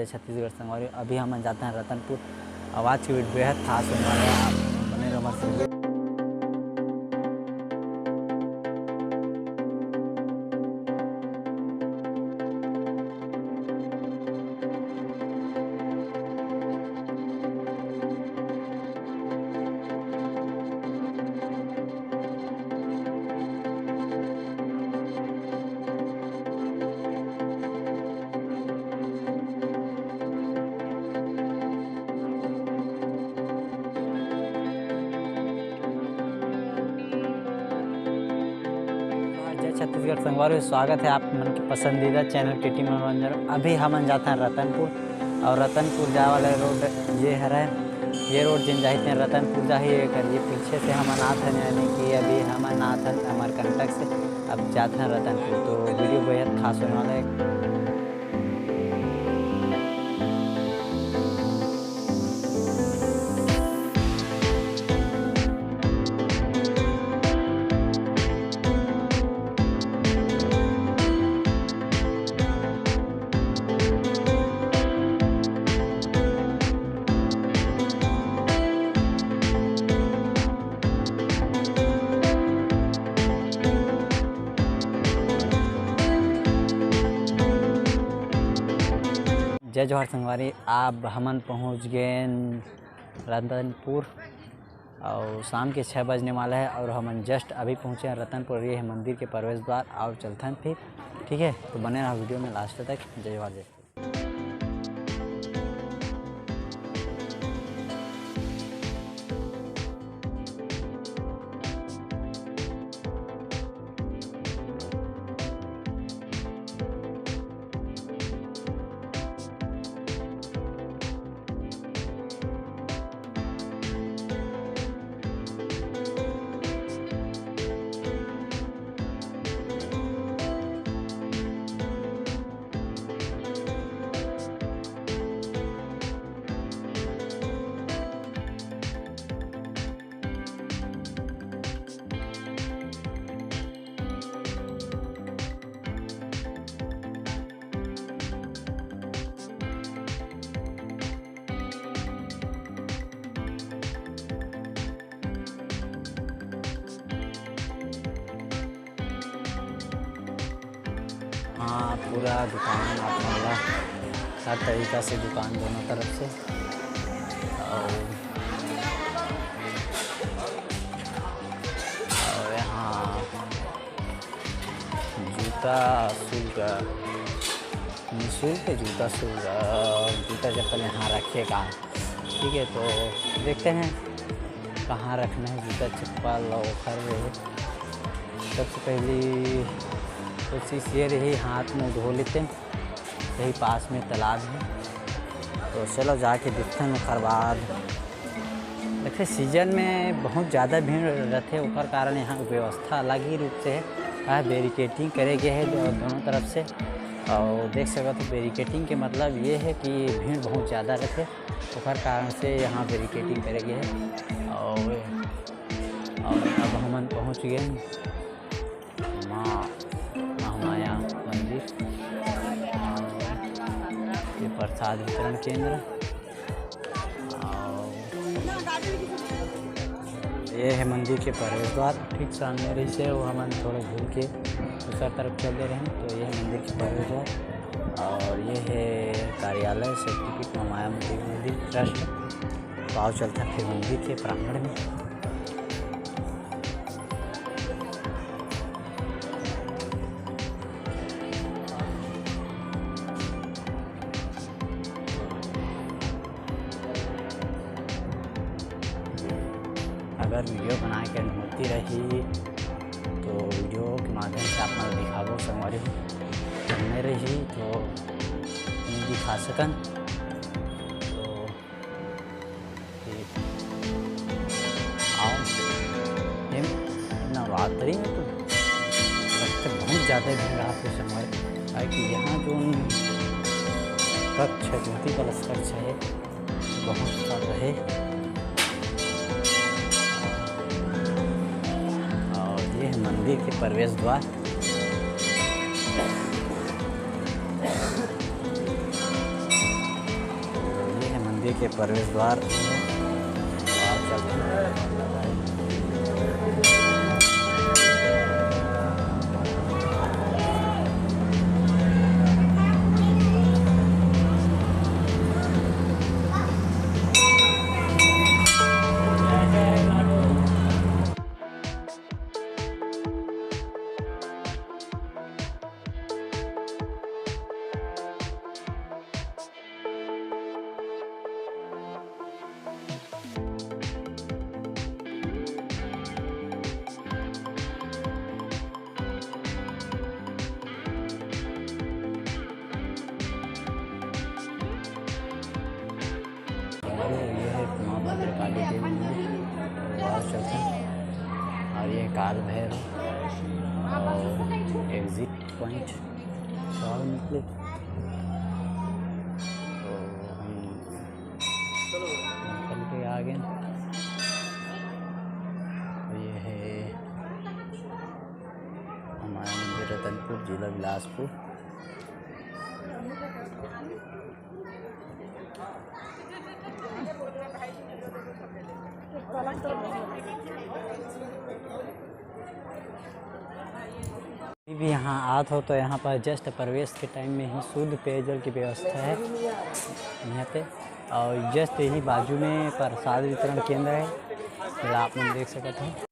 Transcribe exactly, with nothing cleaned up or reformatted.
छत्तीसगढ़ संगवारी, अभी हमन जाते हैं रतनपुर। आज की वीडियो बेहद खास होने वाला है, आप बने रहो हमारे संग। जय छत्तीसगढ़ संगवारी, स्वागत है आप मन के पसंदीदा चैनल टीटी मनोरंजन। अभी हमन जाथन रतनपुर, और रतनपुर जाए वाला रोड ये हरे, ये रोड जिन जाही तेन रतनपुर जाही। एकर ये पीछे से हमन आथन, यानी कि अभी हमन आथन अमरकंटक से, अब जाथन रतनपुर। तो वीडियो बेहद खास होने वाला है। जय जोहार संगवारी, अब हमन पहुंच गए रतनपुर और शाम के छः बजने वाला है और हमन just अभी पहुंचे हैं रतनपुर। ये है मंदिर के प्रवेश द्वार, और चलथन फिर, ठीक है? तो बने रहो वीडियो में लास्ट तक। जय जोहार, जय। हाँ, पूरा दुकान आप मन ला हर तरीका से दुकान दोनों तरफ से। और, और यहाँ जूता शुल्क, निःशुल्क जूता शुल्क, जूता चप्पल यहाँ रखे का। ठीक है, तो देखते हैं कहाँ रखना है जूता चप्पल। और ओखर सबसे पहली कोशिश ये रही, हाथ मुंह धो लेते हैं, यही पास में तालाब है। तो चलो जाके देखते हैं, ओकर बाद देखते, सीजन में बहुत ज़्यादा भीड़ रहते, ओकर कारण यहाँ व्यवस्था अलग ही रूप से है। यहाँ बैरिकेडिंग करे गए है दो-, दोनों तरफ से। और देख सकते हो, बैरिकेडिंग के मतलब ये है कि भीड़ बहुत ज़्यादा रहते, ओकर कारण से यहाँ बैरिकेडिंग करे गए है। और, और अब हमन पहुँच गए हैं माँ महामाया मंदिर। ये प्रसाद वितरण केंद्र। और ये है मंदिर के प्रवेश द्वार, ठीक सामने रही से वो हमन थोड़ा घूम के दूसरा तरफ चल दे रहे हैं। तो ये है मंदिर के प्रवेश द्वार और ये है कार्यालय शक्तिपीठ महामाया मंदिर, मंदिर ट्रस्ट। तो आओ चलते हैं फिर मंदिर के प्रांगण में। अगर वीडियो बनाए के अनुमति रही तो वीडियो के माध्यम से आप मन दिखाबो संगवारी हो। नहीं रही तो नहीं दिखा सकन। तो ठीक। आओ। ये नवरात्रि में तो लगता बहुत ज़्यादा भीड़ रहत हे संगवारी, काहे कि यहाँ जो कक्ष है, ज्योति कलश कक्ष है, बहुत सा रहे। और ये है मंदिर के प्रवेश द्वार। के प्रवेश द्वार। और ये है माँ भद्रकाली देवी मंदिर, बहुत अच्छा। और ये काल भैरव और एग्जिट पॉइंट, बाहर निकले तो हम निकल के आ गए। और ये है हमारा मंदिर रतनपुर, जिला बिलासपुर। भी यहाँ आत हो तो यहाँ पर जस्ट प्रवेश के टाइम में ही शुद्ध पेयजल की व्यवस्था है यहाँ पे। और जस्ट यही बाजू में प्रसाद वितरण केंद्र है, जेला आप मन देख सकत हो।